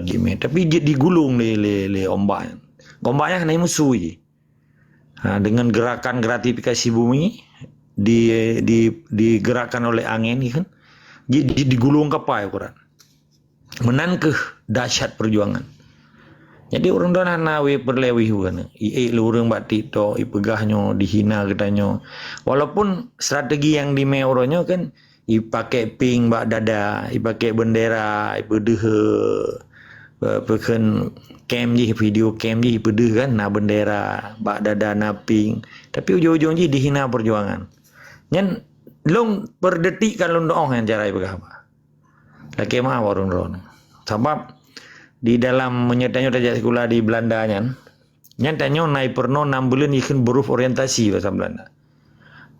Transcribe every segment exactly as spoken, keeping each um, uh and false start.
jimé, tapi jeuet digulong lé, lé, lé ombak nyan. Ombak nyan hana musuh jih. Ha, dengan gerakan gratifikasi bumi di, di, digerakkan oleh angin ni kan, jeuet, jeuet digulong kapai ukuran. Meunan keuh dahsyat perjuangan. Jadi ureuëng droen hana wéh peureulée wéh bukan. Iék lé ureuëng bak TikTok, ipeugah nyoe, dihina geutanyoe. Walaupun strategi nyang dimé uroe nyoe kan, ipaké pink bak dada, ipaké bendera, ipeudeuh, eh, peukheun cam jih, video cam jih ipeudeuh kan, na bendera, bak dada na pink. Tapi ujong-ujong jih dihina perjuangan. Nyan lôn per detik kan lôn doong nyan cara ipeugah haba. Lakée meu'ah bak ureuëng droen. Sabab di dalam meunyoe tanyoe tajak sikula di Belanda nyan, nyan tanyoe na ipeurunoe nam buleuen ikheun beruf orientasi basa Belanda.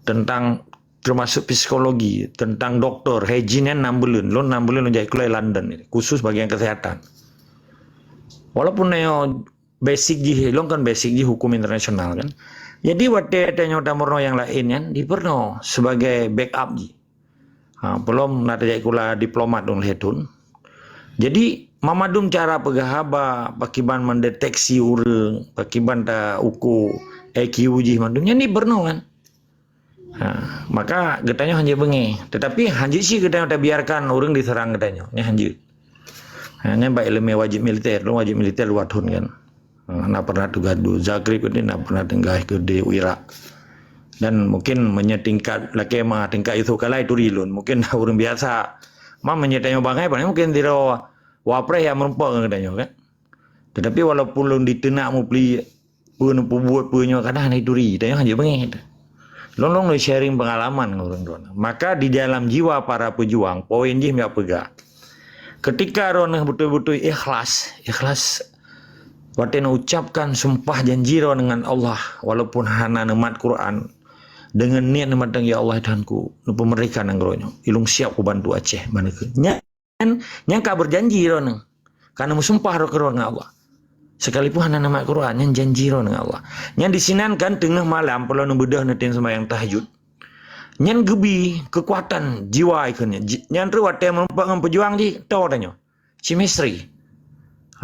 Tentang termasuk psikologi, tentang doktor, hygiene nyan nam buleuen. Lôn nam buleuen lôn jak sikula di London, khusus bagian kesehatan. Walaupun tanyoe basic jih, lôn kan basic jih hukum internasional kan. Jadi watée tanyoe tameurunoe nyang laén nyan, dipeurunoe sebagai backup jih. Ha, peulom na tajak sikula diplomat lôn lhée thon. Jadi, mamandum cara peugah haba, pakiban mendeteksi ureuëng, pakiban ta uko I Q jih mandum, nyan dipeurunoe kan. Ha, maka geutanyoe hanjeuet beungéh. Tetapi hanjeuet cit geutanyoe tabiarkan ureuëng diserang geutanyoe. Nyan hanjeuet. Ha, nyan bak iéleumé wajéb militer. Lôn wajéb militer dua thon kan. Ha, na pernah tugaih di Zagreb, na pernah tugaih keu di Irak. Dan mungkin meunyoe tingkat lakée meu'ah, tingkat Yusuf Kala ituri lôn. Mungkin ureuëng biasa. Ma meunyoe tanyoe bangai, paléng mungkin sidroe wapres nyang meurumpok ngon geutanyoe kan. Tetapi walaupun lôn diteunak mupli peue neupeubuet peue nyoe, kadang hana ituri, tanyoe hanjeuet beungéh. Lôn, lôn sharing pengalaman ngon ureuëng droen. Maka di dalam jiwa para pejuang, poin jih meunyoe peugah. Ketika droeneuh beutôi-beutôi ikhlas, ikhlas watée neucapkan sumpah janji droe dengan Allah, walaupun hana neumat Quran, dengan niat neumatang, "Ya Allah Tuhanku, neupeumerdeka nanggroe nyoe, ilôn siap kubantu Aceh." Nyan, nyan ka berjanji droeneuh. Ka neumeusumpah droe keudroe ngon Allah. Sekalipun hana neumat Quran, nyan janji droe ngon Allah. Nyan disinan kan teungoh malam, peulom neubeudôh neutem seumayang tahajud. Nyan geubi keukuatan jiwa ikheun nyan. Ji-, nyan trok watée meurumpok ngon pejuang jih, toe tanyoe. Chemistry.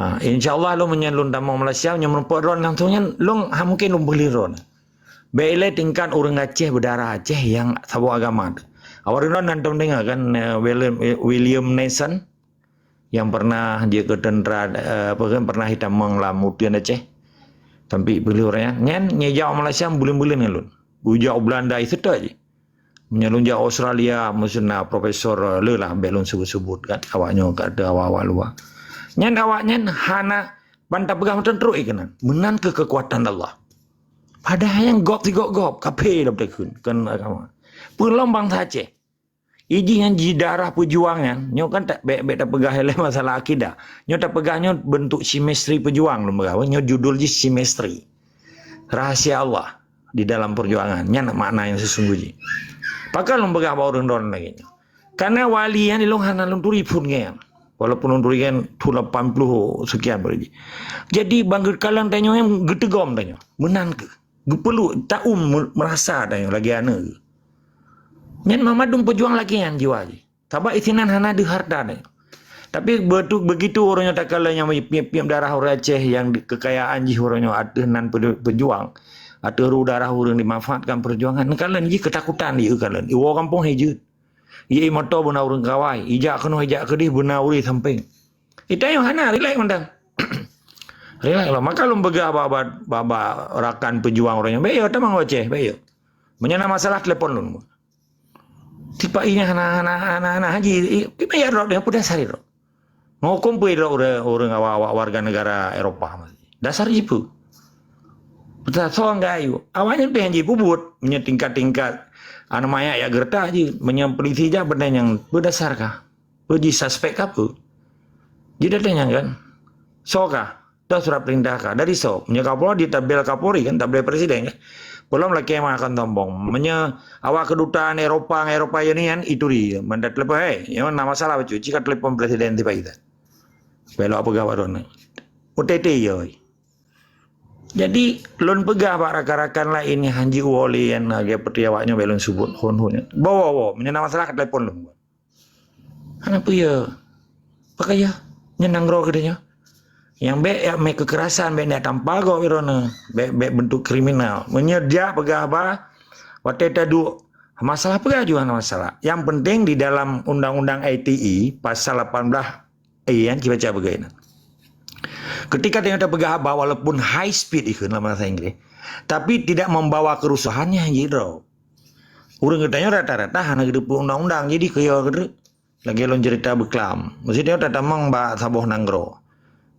Ha, insya Allah lôn meunyoe lôn tamong Malaysia, nyoe meurumpok droen langsung nyan, lôn ha mungkin lôn peuleueh droen. Bék ilée tingkat ureuëng Aceh beudarah Aceh nyang saboh agama. Awak droen hantom deungoe kan, eh, William, William Nelson yang pernah dia ke tentara, eh, apa kan, pernah hitam meng lam muteun Aceh. Tapi peuleueh ureuëng nyan, nyan nyejak Malaysia buleuen-buleuen ngon lôn. Ujak Belanda iseutôt jih. Meunyoe lôn jak Australia, meuseuna profesor, eh, le lah bék lôn sebut-sebut kan, awak nyoe ka teu awak-awak luwa. Nyan awak nyan hana ban tapeugah mantong trok ikeunan. Meunan keuh keukuatan Allah. Padahai nyang gob sigob-gob, kaphé lam takheun, kon agama. Peulom bansa Aceh. Ijih nyan jidarah pejuang nyan, nyoe kan tak bék-bék tapeugah lé masalah akidah. Nyoe tapeugah nyoe bentuk chemistry pejuang lôn peugah. Nyoe judul jih chemistry. Rahasia Allah di dalam perjuangan. Nyan makna yang sesungguhnya. Pakon lôn peugah bak ureuëng droen lagée nyoe. Karena wali nyan ilôn hana lôn turi phon nyan. Walaupun lôn turi kan thon lapan puluh sekian baru jih. Jadi banggeut kalan tanyoe nyang geuteugom tanyoe. Meunan keuh. Geupeluk taum merasa tanyoe lagée aneuk. Nyan mamandum pejuang lagée nyan jiwa jih. Sabab isinan hana deuh harta tanyoe. Tapi begitu ureuëng nyoe takalon nyang piep-piep darah ureuëng Aceh nyang kekayaan jih ureuëng nyoe ateueh nan pejuang, ateueh ru darah ureuëng dimanfaatkan perjuangan. Neukalon jih keutakutan jih kalon. Iwoe gampông hijeuet. Ie moto beuna ureuëng kawai, ijak keunoe ijak keudeh beuna ureuëng sampéng. Ita nyoe hana, rilek mantong. Rilek lah. Maka lôn peugah bak, bak, bak, bak rakan pejuang ureuëng nyoe, "Bék yo, tamong Aceh, bék yo. Meunyoe na masalah, telepon lôn." Tipak inya hana, hana, hana, hana haji, i, i, ya, rot, dia peue dasar rot. Ngokon peue rot ureuëng, ureuëng awak-awak warga negara Eropa. Dasar jih peue. Peue soe ngai ayu. Awak nyan pih haji peubuet. Meunyoe tingkat-tingkat aneuk manyak jak geureutak jih. Meunyoe polisi jak, benda nyang peue dasar kah? Peue jisuspek kah peue? Jih datang nyan kan? Soe kah? Dah surat perintah kah? Dari soe? Meunyoe Kapolri, di tabel Kapolri kan, tabel presiden kan? Peulom lakée meu'ah kon sombong. Meunyoe awak kedutaan Eropa ngon Eropa Union ituri, mantong telepon, "Hei, nyoe na masalah bacut, ci ka telepon presiden sipa ita." Belok peugah bak droeneuh. O T T yo. Jadi, lôn peugah bak rakan-rakan laén nyang hanjeuet woe lé nyan lagée peuti awak nyoe bék lôn sebut hon-hon nyan. Bawa, bawa, meunyoe na masalah ka telepon lôn. Hana peue ya. Pakaya. Nyan nanggroe geutanyoe. Nyang bék jak mé keukerasan, bék neujak tampa gob droeneuh, bék, bék beuntuk kriminal. Meunyoe jak peugah haba, watée taduek, masalah peugah jih hana masalah. Nyang penting di dalam undang-undang I T E pasal lapan belas A nyan, kibaca peugah inan. Ketika tanyoe tapeugah haba walaupun high speed ikheun lam bahasa Inggris, tapi tidak membawa kerusuhan, nyan jidroe. Ureuëng geutanyoe rata-rata hana geuteupeue undang-undang, jadi keu yo keudroe. Lagée lôn cerita beuklam. Maksudnya tatamong bak saboh nanggroe.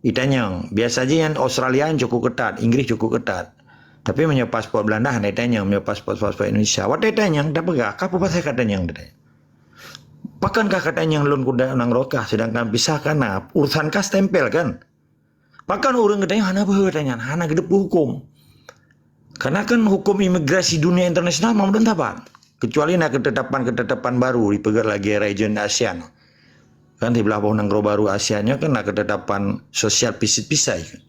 Itanyong, biasa jih nyan Australia nyan cukup ketat, Inggris cukup ketat. Tapi meunyoe paspor Belanda hana itanyong, meunyoe paspor-paspor Indonesia. Watée itanyong, tapeugah, ka peue pasai ka tanyong tadi. Pakon kah ka tanyong lôn kuda nanggroe kah, sedangkan visa ka na, urusan kah stempel kan? Pakon ureuëng geutanyoe hana beuhe tanyan, hana geuteupeue huköm. Karena kan huköm imigrasi dunia internasional memang belum tepat. Kecuali na ketetapan-ketetapan baru dipeugét lagée region ASEAN. Kan siblah boh nanggroe baru ASEAN nyoe kan na ketetapan sosial pisai-pisai kan.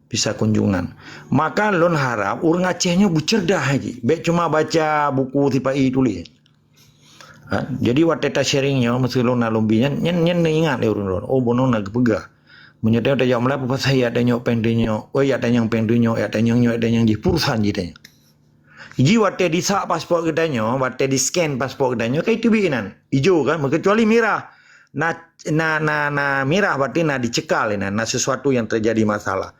Visa kunjungan. Maka lôn harap ureuëng Aceh nyoe beucerdah lagi. Bék cuma baca buku sipa-i tuléh. Ha, jadi watée ta-sharing nyoe, meuseu lôn na lôn bi nyan, nyan, nyan neuingat lé ureuëng droen. Oh, bunoe na geupeugah. Meunyoe tanyoe tajak meulai, peue pasai jak tanyong péng tanyong, oh, jak tanyong péng tanyong, jak tanyong nyoe, jak tanyong jih, peue urusan jih tanyong. Ji watée disak paspor geutanyoe, watée di-scan paspor geutanyoe, ka iteubiet inan. Ijo kan, meukecuali mirah. Na, na, na, na mirah berarti na dicekal inan, na sesuatu yang terjadi masalah.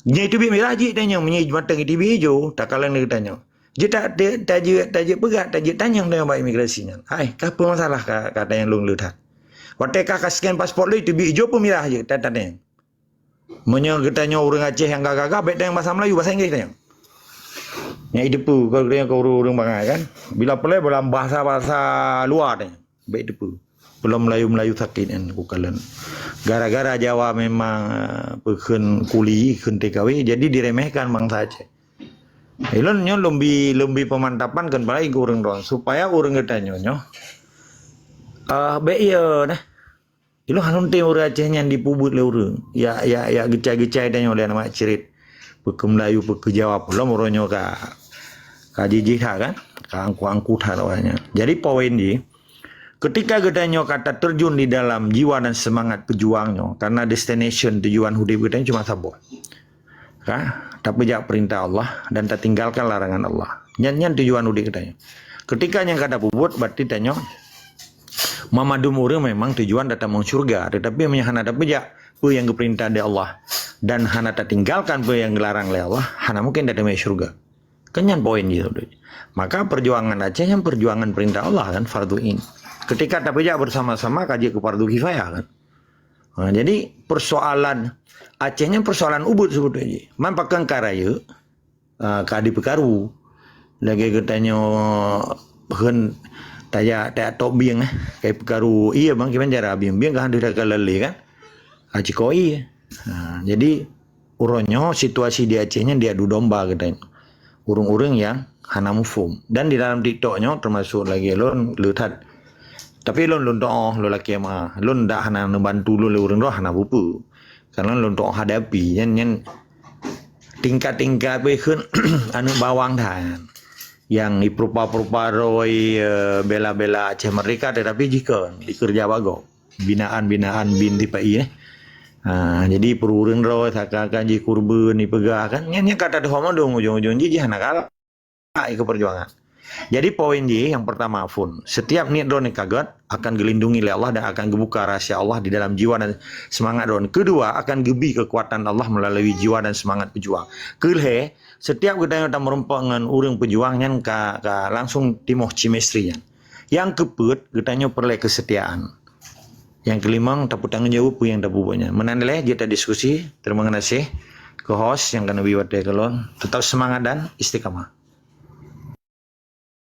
Nyoe iteubiet mirah jih tanyong, meunyoe mantong iteubiet ijo, takalon lé geutanyoe. Jeuet ta-, ta-, tajeuet, tajeuet peugah, tajeuet tanyong tanyong bak imigrasi nyan. Hai, ka peue masalah ka, ka tanyong lôn le that. Watée ka, ka-scan paspor lé, iteubiet ijo peue mirah jeuet, ta-, tatanyong. Meunyoe geutanyoe ureuëng Aceh nyang gagah-gagah, bék tanyong basa Melayu, basa Inggris tanyong. Nyan iteupeue, kon geutanyoe keu ureuëng-ureuëng bangai kan. Bila peureulée dalam basa-basa luwa tanyong, bék iteupeue. Peulom Melayu-Melayu sakét nyan kukalon. Gara-gara Jawa memang, eh, peukheun kuli, kheun T K W, jadi diremehkan bansa Aceh. Ilôn nyoe lôn bi, lôn bi peumantapan keu palai keu ureuëng droen, supaya ureuëng geutanyoe nyoe, eh, bék iya nah. Ilôn hana tem ureuëng Aceh nyan dipeubuet lé ureuëng. Ya, ya, ya geucai-geucai tanyoe lé aneuk cerit. Peukeu Melayu, peukeu Jawa, peulom ureuëng nyoe ka, ka jijih that kan? Ka angkuh-angkuh that awaknyan. Jadi poin jih, ketika geutanyoe ka taterjun di dalam jiwa dan semangat pejuang nyoe, karena destination tujuan udeb geutanyoe cuma saboh. Ka, tapeujak perintah Allah dan tatinggalkan larangan Allah. Nyan, nyan tujuan udeb geutanyoe. Ketika nyang ka tapeubuet, berarti tanyoe memadum ureuëng memang tujuan tatamong syurga, tetapi meunyoe hana tapeujak peue nyang geuperintah lé Allah dan hana tatinggalkan peue nyang geularang lé Allah, hana mungkin tatamong syurga. Kan nyan poin jih. Maka perjuangan Aceh nyan perjuangan perintah Allah kan, fardhu ain. Ketika tapeujak bersama-sama ka jeuet keu fardhu kifayah kan. Ha, jadi persoalan Aceh nyan persoalan ubit sebetulnya jih. Man pakon ka rayeuk, ah, ka dipeukaru. Lagée geutanyoe kheun tajak, tajak tok bieng, eh, ka ipeukaru. Iya bang, kiban cara bieng, bieng ka hana teuka lé kan. Ha, ciko iya. Ha, jadi uroe nyoe situasi di Aceh nyan diadu domba geutanyoe. Ureuëng-ureuëng nyang hana muphom. Dan di dalam TikTok nyoe termasuk lagée lôn le that. Tapi lôn, lôn doa, lôn lakée ma. Lôn dak hana neubantu lôn lé ureuëng droe hana peue-peue. Karena lôn doa hadapi nyan, nyan tingkat-tingkat peukheun aneuk bawang that. Nyang ipeurupa-peurupa roi, eh, bela-bela Aceh Merdeka tetapi jih kon dikeureuja bagoe. Binaan-binaan bin sipa-i, eh. Ha, jadi peurureueng droe saka-saka jih kurban dipeugah kan. Nyan, nyan ka tatuho mandum ujong-ujong jih, jih hana galak keu perjuangan. Jadi poin jih yang pertama phon, setiap niet droe nyang ka gét akan geulindungi lé Allah dan akan geubuka rahasia Allah di dalam jiwa dan semangat droe. Kedua, akan geubi kekuatan Allah melalui jiwa dan semangat pejuang. Keulhée, setiap geutanyoe tameurumpok ngon ureuëng pejuang nyan ka, ka langsung timoh chemistry nyan. Nyang keupeuet, geutanyoe peureulée keusetiaan. Nyang keulimong, tapeutanggong jaweueb peue nyang tapeubuet nyan. Meunan lé jeuet tadiskusi. Terima kasih keu host nyang ka neubi watée keu lôn. Tetap semangat dan istiqamah.